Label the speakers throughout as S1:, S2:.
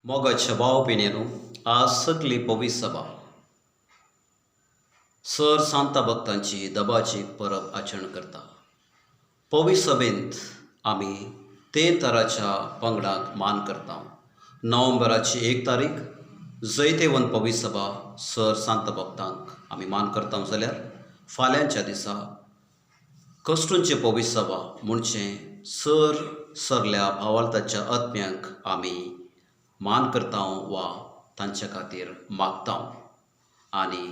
S1: मोगाच्या भाव भयणींनो, आज सगली पवित्र सभा सर सांता भक्तांची दबाजी परब आचरण करता. पवित्र सभेंत आमी तीन तराच्या पंगडाक मान करता. नोव्हेंबराची 1 तारीख जैतेवंत पवित्र सभा सर सांत भक्तांक आमी मान करता, जाल्यार फाल्यांच्या दिसा कश्टूंची पवित्र सभा म्हणचे सर सरल्या भावार्थाच्या आत्म्यांक आमी मान करता वा तांच्या खातीर मागता. आनी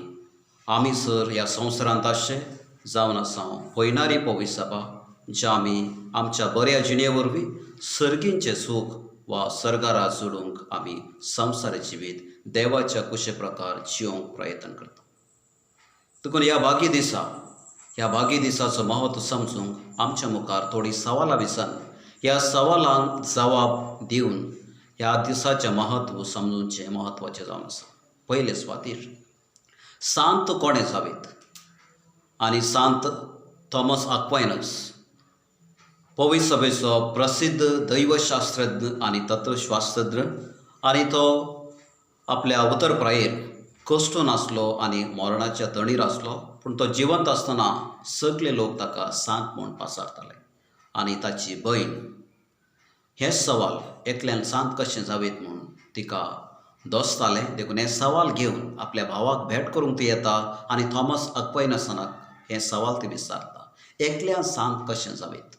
S1: आमी सर ह्या संवसारांत आसचे जावन आसा पयणारी पवित्र सभा, ज्या आमी आमच्या बऱ्या जिणे वरवीं सर्गींचें सूख वा सर्गारा जोडूंक आमी संवसारी जिवीत देवाच्या कुशे प्रकार जियोंक प्रयत्न करता. देखून ह्या भागी दिसाचो म्हत्व समजूंक आमच्या मुखार थोडीं सवालां विचारून ह्या सवालांक जवाब दिवन ह्या दिसाचें म्हत्व समजूचें म्हत्वाचें जावन आसा. पयले सुवातीर, सांत कोणें जावेत? आनी सांत थॉमस आक्वायनस, पवित्र सभेचो प्रसिद्ध दैवशास्त्रज्ञ आनी तत्वशास्त्रज्ञ, आनी तो आपल्या उतर प्रायेर कश्टून आसलो आनी मरणाच्या तणीर आसलो, पूण तो जिवंत आसतना सगळे लोक ताका सांत म्हूण पाचारताले. आनी ताची भयण हें सवाल एकल्यान सांत कशें जावेत म्हूण तिका दोसतालें. देखून हें सवाल घेवन आपल्या भावाक भेट करूंक ती येता आनी थॉमस अक्वायनसनाक हें सवाल ती विचारता, एकल्यान सांत कशें जावेत?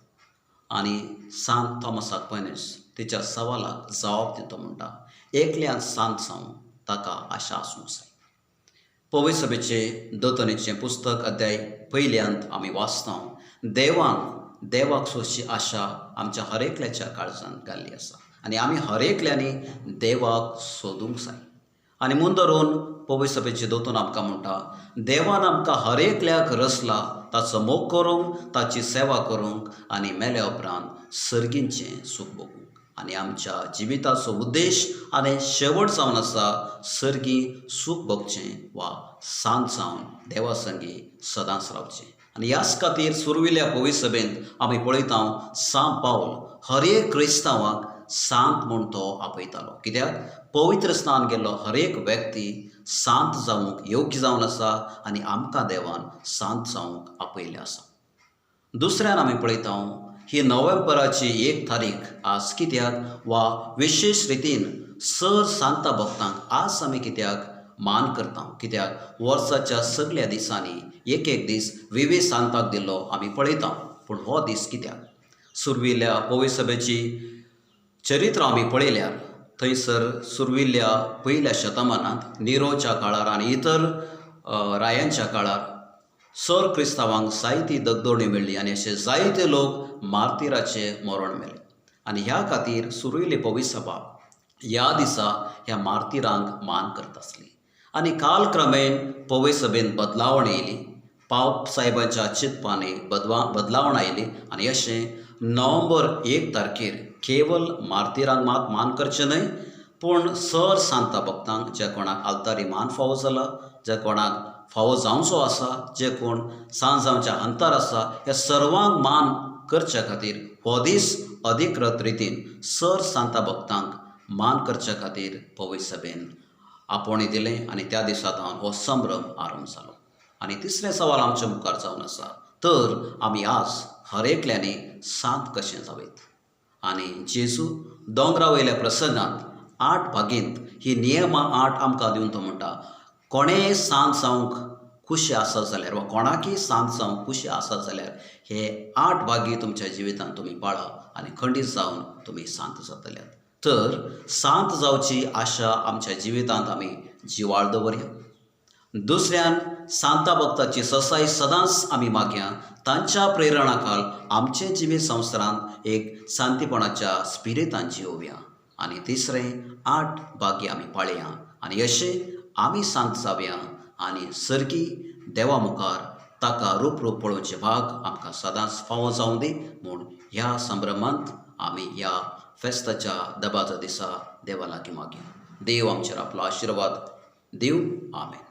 S1: आनी सांत थॉमस अक्वायनस तिच्या सवालाक जवाब दिता, म्हणटा, एकल्यान सांत जावं ताका आशा आसूंक जाय. पवित्र सभेचे दोतोनीचें पुस्तक अध्याय पयल्यांत आमी वाचता, देवान देवाक सोदची आशा आमच्या हर एकल्याच्या काळजांत घाल्ली आसा आनी आमी हर एकल्यांनी देवाक सोदूंक जाय. आनी मुंदरून पवित्र सभेचे दोतोन आमकां म्हणटा, देवान आमकां हर एकल्याक रचला ताचो मोग करूंक, ताची सेवा करूंक आनी मेल्या उपरांत सर्गींचें सूख भोगूंक. आनी आमच्या जिविताचो उद्देश आनी शेवट जावन आसा सर्गी सूख भोगचें वा सांत जावन देवा संगी सदांच रावचें. आनी ह्याच खातीर सुरविल्ल्या पवित्र सभेंत आमी पळयता, सांत पावल हर एक क्रिस्तांवाक सांत म्हूण तो आपयतालो, कित्याक पवित्र स्नान गेल्लो हर एक व्यक्ती सांत जावंक योग्य जावन आसा आनी आमकां देवान सांत जावंक आपयल्लें आसा. दुसऱ्यान आमी पळयता, ही नोव्हेंबराची 1 तारीख आज कित्याक वा विशेश रितीन सर सांता भक्तांक आज आमी कित्याक मान करता? कित्याक वर्साच्या सगल्या दिसांनी एक एक दीस विवीध सांताक दिल्लो आमी पळयता, पूण हो दीस कित्याक? सुरविल्ल्या पवित्र सभेची चरित्र आमी पळयल्यार थंयसर सुरविल्ल्या पयल्या शतमानांत निरोच्या काळार आनी इतर रायांच्या काळार सर क्रिस्तांवांक जायती दगदोणी मेळ्ळी आनी अशे जायते लोक मार्तिराचे मरण मेले. आनी ह्या खातीर सुरविल्ली पवित्र सभा ह्या दिसा ह्या मार्तिरांक मान करता आसली. आनी कालक्रमेण पवित्र सभेंत बदलावण येयली, पाप साहेबांच्या चिंतपांनी बदलावण आयली आनी अशें नोव्हेंबर 1 तारखेर केवल मार्तिरांक मात मान करचें न्हय, पूण सर सांता भक्तांक, जे कोणाक आल्तारी मान फावो जाला, जे कोणाक फावो जावचो आसा, जे कोण सांत जावच्या अंतर आसा, ह्या सर्वांक मान करच्या खातीर हो दीस अधिकृत रितीन सर सांता भक्तांक मान करच्या खातीर पवित्र सभेन आपोवणें दिलें आनी त्या दिसा सावन हो संभ्रम आरंभ जालो. आनी तिसरें सवाल आमच्या मुखार जावन आसा, तर आमी आज हर एकल्यांनी सांत कशें जावयत? आनी जेजू दोंगरा वयल्या प्रसंगांत 8 भागींत ही नियमां 8 आमकां दिवन तो म्हणटा, कोणेय सांत जावंक खुशी आसा जाल्यार वा कोणाकय सांत जावंक खुशी आसा जाल्यार हे 8 भागी तुमच्या जिवितांत तुमी पाळा आनी खंडीत जावन तुमी सांत जातल्यात. तर सांत जावची आशा आमच्या जिवितांत आमी जिवाळ दवरया. दुसऱ्यान सांता भक्ताची ससाय सदांच आमी मागया. तांच्या प्रेरणा खाल आमचें जिवीत संवसारांत एक शांतीपणाच्या स्पिरितान जियोवया. आनी तिसरें, 8 भाग्य आमी पाळया आनी अशें आमी सांत जावया आनी सर्गी देवा मुखार ताका रूप रूप पळोवचें भाग आमकां सदांच फावो जावं दी म्हूण ह्या संभ्रमांत आमी ह्या फेस्ताच्या दबाजा दिसा देवा लागीं मागया. देव आमचेर आपलो आशिर्वाद दिवं. आमेन.